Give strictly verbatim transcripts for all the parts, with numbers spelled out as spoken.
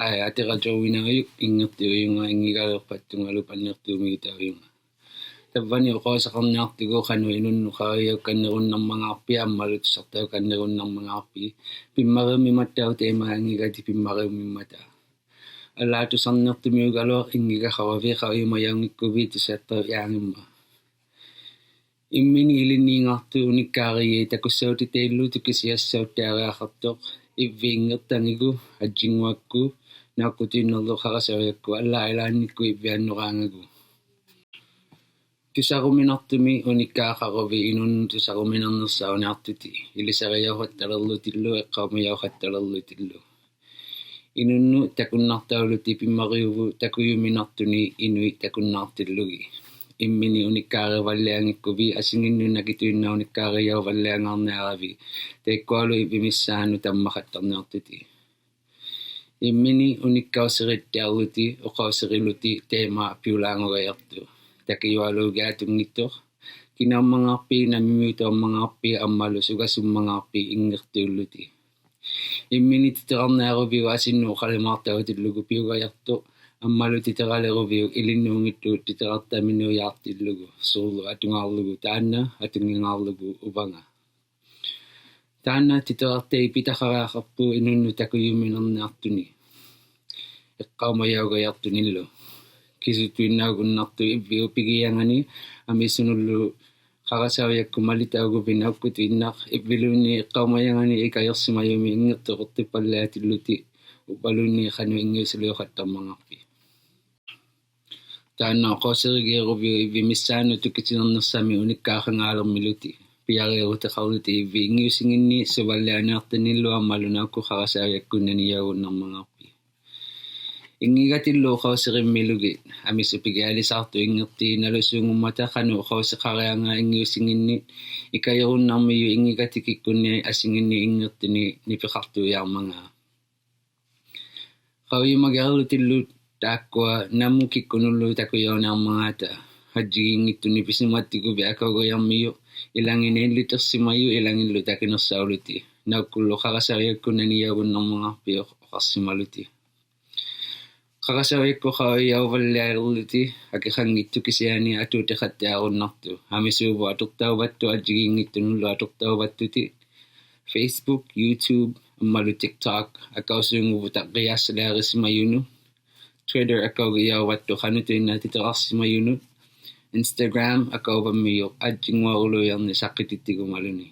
Ai, atiqatuvinaujuk, inngiqtiujunga inngigaluqpattungalu panniqtuumiutaujunga. Tavvani uqausaqarniaqtugut qanuq inunnut qaujaukannirunnarmangaaqpit ammalu tusartaukannirunnarmangaaqpit. Pimmariummimmatautaq ima inngigatik pimmariummimmata. Allaat tusarniqtumiugaluaq inngigaqaruvit qaujimajaunngikkuvit tusartaujaanngimmat. Immini ilinniingaaqtut unikkaarijit takussautitaillu tukisiassauttiariaqaqtuq, ivvit inngiqtangigut, ajjinnguakkut, naukkutiinnarlu qarasaujakkut, allaat ilaannikkut ivviannuraangagut. Tusaruminaqtumit unikkaaqaruvit inunnut tusaruminarniqsaarniaqtutit, ilisarijauqattalerlutillu, iqqaumajauqattalerlutillu. Inunnut takunnaqtaulutit pimmariuvut takujuminaqtunit inuit takunnaqtillugit. Immini unikkaarivallianngikkuvit asinginnut nakituinnaq unikkaarijavalliangaarniaravit, taikkualu ivvimissaanut tammaqattarniaqtutit. Immini unikkausirittiarlutit uqausirilutit taima piulaangugajaqtut. Takijualuugiatunngittuq. Kinaummangaaqpit, namimiutuammangaaqpit ammalu sugasummangaaqpit inngiqtiullutit. Immini titirarniaruviuk asinnut uqalimaaqtautillugu piugajaqtuq, ammalu titiraliruviuk ilinnuunngittuq titirartaminuujaaqtillugu, suurlu atungaarlugu taanna, atunngingaarlugu uvanga. Taanna titiraqtait pitaqariaqaqput inunnut takujuminarniaqtunit, iqqaumajaugajaqtunillu. Kisutuinnaugunnaqtut ivviup pigijangani amisunullu qarasaujakkut malitauguvit naukkutiinnaq, ivviluunniit iqqaumajangani ikajursimajumit inngiqtiruqtippalliatillutit, uvvaluunniit qanuq inngiusiliuqattarmangaaqpit. Taanna uqausirigiiruviuk ivvimissaanut tukitinarniqsamit unikkaaqangaalermilutit. Pijariirutiqarlutit ivvit inngiusinginni suvallianiaqtanillu ammalu naukkut qarasaujakkut nanijaugunnarmangaaqpit. Inngigatillu uqausirimmiilugit, amisut pigialisaaqtut inngiqtit nalusuungummata qanuq uqausiqariangat inngiusinginnit, ikajurunnarmijut inngigatikikkunni asinginni inngiqtinit nipiqaqtuujaarmangaat. Qaujimagiarlutillu taakkua namut kikkunullu takujauniarmangaata, ajjigiinngittunit pisumatiguvit akaugajarmijut, ilangit naillitirsimajuq ilangillu takinersauluti, naukkullu qarasaujakkut nanijaugunnarmangaaqpit uqarsimaluti. Qarasaujakkut qaujauvalliarluti akiqanngittuq kisiani atuutiqattiarunnaqtut, amisuuvut atuqtauvattut ajjigiinngittunullu atuqtauvattutit, Facebook, YouTube, ammalu TikTok, akausuunguvut taqqijassaliarisimajunut, Twitter akaugijauvattuq qanutuinnaq titirarsimajunut, Instagram akauvammijut ajjinnguaruluujarni saqqitittigumaluni.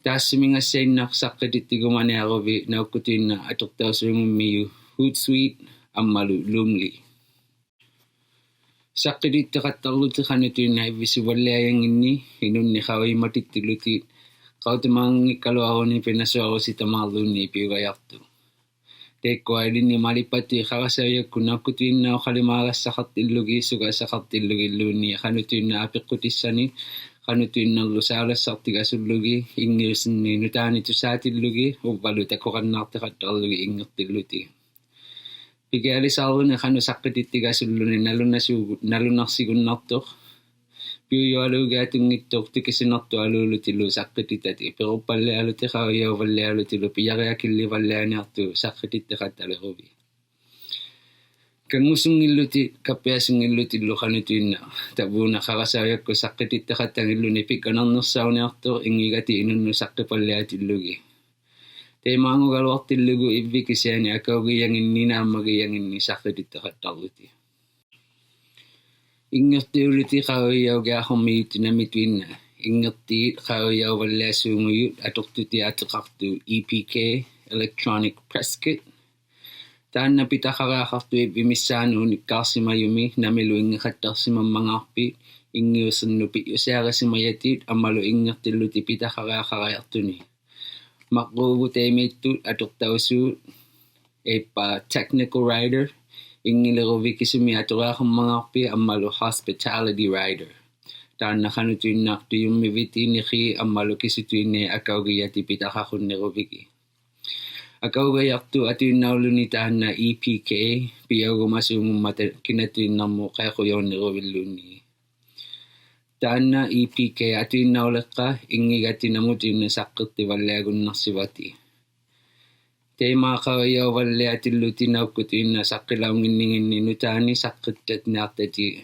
Taassumingassainnaq saqqitigumaniaruvit naukkutiinnaq atuqtausuungummijut Hootsuite ammalu Loomly. Saqqitittiqattarlutit qanutuinnaq ivvisuvalliajanginni, inunnik qaujimatittilutit qautumaanngikkaluaruni pinasuarusitamaarluunniit piugajaqtut. Taikkua ilinnik malippatit qarasaujakkut naukkutiinnaq uqalimaagassaqaqtillugit sugassaqaqtillugilluunniit qanutuinnaq apiqqutissani, qanutuinnarlu saalassaqtigasullugit inngiusinni nutaani tusaatillugit uvvalu takuqannaaqtiqattarlugit inngiqtillutit. Pigialisaarluni qanuq saqqitittigasulluni nalunasu-, nalunaqsigunnaqtuq, piujualuugiatunngittuq tukisinaqtualuulutilu saqqititatit piruppallialuti qaujauvallialutilu pijariakillivallianiaqtut saqqitittiqattaliruvit. Kanngusunngillutit kappiasunngillutillu qanutuinnaq, tavvuuna qarasaujakkut saqqitittiqattangilluni pikkanarniqsauniaqtuq inngigatik inunnut saqqipalliatillugit. Taimaangugaluaqtillugu ivvit kisiani akaugijanginni naammagijanginni saqqitittiqattarlutit. Inngiqtiulutit qaujaugiaqarmijut namituinnaq. Inngiqtit qaujauvalliasuungujut atuqtutit atiqaqtut E P K, Electronic Press Kit. Taanna pitaqariaqaqtut ivvimissaanut unikkaarsimajumi namilu inngiqattarsimammangaaqpit inngiusinnut pijjusiarisimajatit ammalu inngiqtillutit pitaqariaqariaqtunit. Maqquuvut taimaittut atuqtausuut, aippaa Technical Writer, inngiliruvit kisumik aturiaqarmangaaqpit ammalu Hospitality Writer. Taanna qanutuinnaq tujummivitit niqit ammalu kisutuinnait akaugijatit pitaqaqunniruvigit. Akaugajaqtut atuinnauluni taanna E P K, pijaugumasuungummata kinatuinnarmut qaiqujaunniruvilluunniit. Taanna E P K atuinnauliqqa inngigatik namutuinnaq saqqittivalliagunnaqsivati. Taima qaujauvalliatillutit naukkut uinnaq saqqilaunginninginni nutaani saqqittanniaqtatit.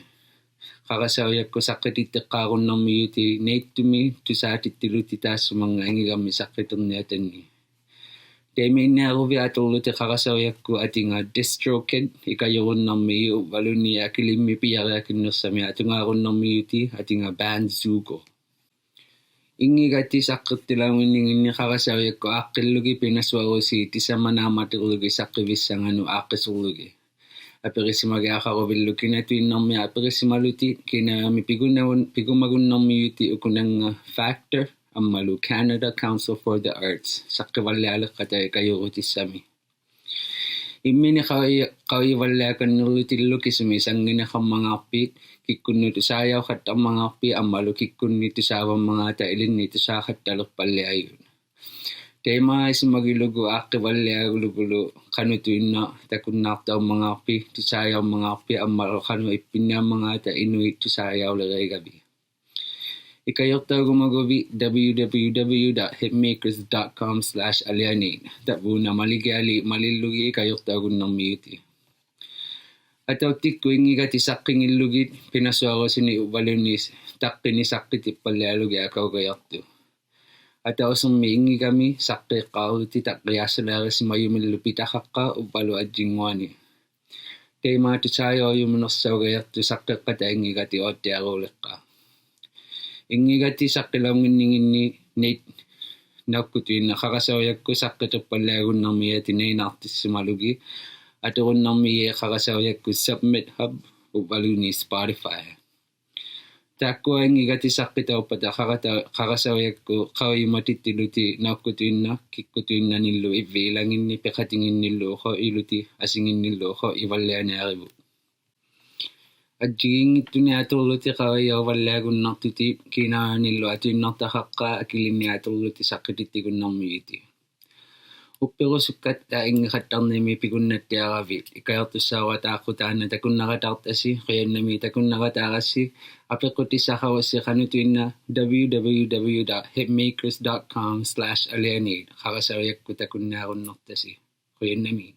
Qarasaujakkut saqqitittiqqaarunnarmijutit neittumi tusaatittilutit taassumanngainngigammi saqqitirniatanni. Taimiinniaruvit aturlutit qarasaujakkut atinga DistroKid ikajurunnarmijut uvvaluunniit akilimmik pijariakinnirsami atungaarunnarmijutit atinga Bandzoogle. Inngigatit saqqittilaunginninginni qarasaujakkut aaqqillugit pinasuarusi tisamannaamatirlugit saqqivissanganut aaqqisurlugit. Apirisimagit aqaruvillu kinatuinnarmik apirisimalutit kinaami pigunagun-, pigumagunnarmijutit ukunannga FACTOR ammalu Canada Council for the Arts saqqivallialiqpata ikajurutissami. Imminik qauj-, qaujivalliakannirlutillu kisumi sannginikharmangaaqpit, kikkunnut tusaajauqattarmangaaqpit ammalu kikkunnit tusaavammangaata ilinnit tusaaqattaliqpalliajut. Taima isumagilugu aaqqivallialugulu qanutuinnaq takunnaaqtaummangaaqpit, tusaajaummangaaqpit ammalu qanuq ippinniammangaata inuit tusaajaulirijavit. Ikajuqtaugumaguvit www.hitmakerz.com/alianait. Tavvuuna maligialiit malillugit ikajuqtaugunnarmijutit. Atautikku inngigatit saqqingillugit pinasuarusinik uvvaluunniit taqqinik saqqitippallialugit akaugajaqtut. Atausirmi inngigami saqqiiqqaarlutit taqqiassaliarisimajumillu pitaqaqqa uvvalu ajjinnguanik. Taima tusaajaujuminersaugajaqtut saqqiqqata inngigatit uattiaruuliqqa. Inngigatit saqqilaunginninginni neit-, naukkut uinnaq qarasaujakkut saqqitippalliagunnarmijatit nainaaqtissimalugit aturunnarmijit qarasaujakkut Submit Hub uvvaluunniit Spotify. Taakkua inngigatit saqqitauqpata qarata-, qarasaujakkut qaujimatittilutit naukkut uinnaq kikkutuinnanillu ivviit ilanginni piqatinginnillu uqajilutit asinginnillu uqajivallianiarivut. Ajjigiinngittunik aturlutit qaujauvalliagunnaqtutit kiinaanillu atuinnaqtaqaqqa akilinnik aturlutit saqqitittigunnarmijutit. Uppirusukkatta inngiqattarnimi pigunnattiaravit. Ikajaqtussaavata aqqut taanna takunnaqataaqtasi, qujannamiik takunnaqataarasi, apiqqutisaqarussi qanutuinnaq www.hitmakerz.com/alianait qarasaujakkut takunniarunnaqtasi. Qujannamiik.